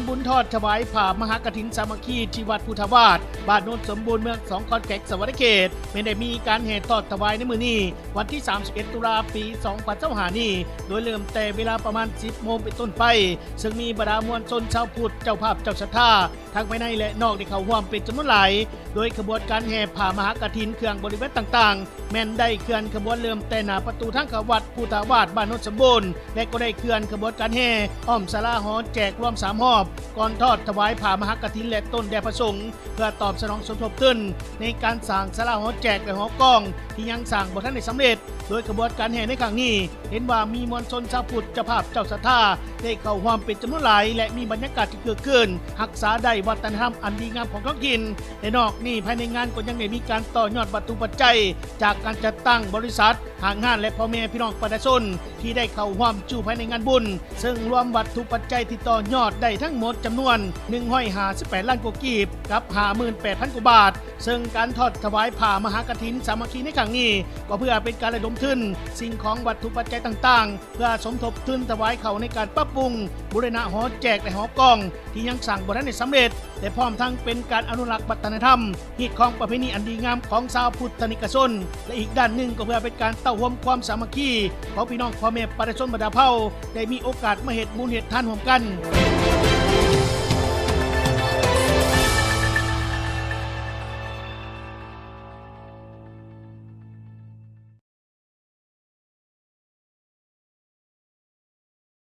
ບຸນທອດຖວາຍຜ້າມະຫາກະຖິນສາມັກຄີທີ່ວັດພຸດທະວາດ ບ້ານໂນນສົມບູນ ເມືອງສອງ ຄອນແກ່ນ ສະຫວັນນະເຂດ ແມ່ນໄດ້ມີການແຫ່ທອດຖວາຍໃນມື້ນີ້ ວັນທີສາມສິບເອັດ ຕຸລາ ປີສອງພັນຊາວຫ້ານີ້ ໂດຍເລີ່ມແຕ່ເວລາປະມານ ສິບໂມງເປັນຕົ້ນໄປ ເຊິ່ງມີບັນດາມວນຊົນຊາວພຸດ ເຈົ້າພາບເຈົ້າສັດທາ ທັງພາຍໃນ ແລະ ນອກ ໄດ້ເຂົ້າຮ່ວມເປັນຈຳນວນຫຼາຍ ໂດຍຂະບວນການແຫ່ຜ້າມະຫາກະຖິນ ເຄື່ອງບໍລິເວນຕ່າງໆ ແມ່ນໄດ້ເຄື່ອນຂະບວນເລີ່ມແຕ່ໜ້າປະຕູທາງເຂົ້າວັດພຸດທະວາດ ບ້ານໂນນສົມບູນ ແລະ ກໍໄດ້ເຄື່ອນຂະບວນການແຫ່ອ້ອມສາລາຫໍແຈກລວມສາມຮອບ ກ່ອນທອດຖວາຍຜ້າມະຫາກະຖິນ ແລະ ຕົ້ນແດ່ພະສົງ ເພື່ອຕອບສະໜອງສົມທົບທຶນໃນການສ້າງສາລາຫໍແຈກ ແລະ ຫໍກອງ ທີ່ຍັງສ້າງບໍ່ທັນໄດ້ສຳເລັດ. ໂດຍຂະບວນການແຫ່ໃນຄັ້ງນີ້ ເຫັນວ່າມີມວນຊົນຊາວພຸດ ເຈົ້າພາບເຈົ້າສັດທາ ໄດ້ເຂົ້າຮ່ວມເປັນຈຳນວນຫຼາຍ ແລະ ມີບັນຍາກາດທີ່ຄຶກຄື້ນ ຮັກສາໄດ້ວັດທະນະທຳອັນດີງາມຂອງທ້ອງຖິ່ນ ແລະ ນອກນີ້ ພາຍໃນງານກໍຍັງໄດ້ມີການຕໍ່ຍອດວັດຖຸປັດໄຈ ຈາກການຈັດຕັ້ງບໍລິສັດ, ຫ້າງຮ້ານ ແລະ ພໍ່ແມ່ພີ່ນ້ອງປະຊາຊົນ ທີ່ໄດ້ເຂົ້າຮ່ວມຢູ່ພາຍໃນງານບຸນ ເຊິ່ງລວມວັດຖຸປັດໄຈທີ່ຕໍ່ຍອດໄດ້ທັງໝົດຈຳນວນ ໜຶ່ງຮ້ອຍຫ້າສິບແປດລ້ານກວ່າກີບ ກັບ ຫ້າໝື່ນແປດພັນກວ່າບາດ. ເຊິ່ງການທອດຖວາຍຜ້າມະຫາກະຖິນສາມັກຄີໃນຄັ້ງນີ້ ກໍເພື່ອເປັນການລະດົມທຶນສິ່ງຂອງວັດຖຸປັດໄຈຕ່າງໆ ເພື່ອສົມທົບທຶນຖວາຍເຂົ້າໃນການປັບປຸງບູລະນະຫໍແຈກ ແລະ ຫໍກອງ ທີ່ຍັງສ້າງບໍ່ທັນໄດ້ສຳເລັດ ແລະ ພ້ອມທັງເປັນການອະນຸລັກວັດທະນະທຳ ຮີດຄອງປະເພະນີອັນດີງາມຂອງຊາວພຸດທະນິກະຊົນ ແລະ ອີກດ້ານໜຶ່ງກໍເພື່ອເປັນການເຕົ້າໂຮມຄວາມສາມັກຄີຂອງພີ່ນ້ອງພໍ່ແມ່ປະຊາຊົນບັນດາເຜົ່າ ໄດ້ມີໂອກາດມາເຮັດບຸນເຮັດທານຮ່ວມກັນ.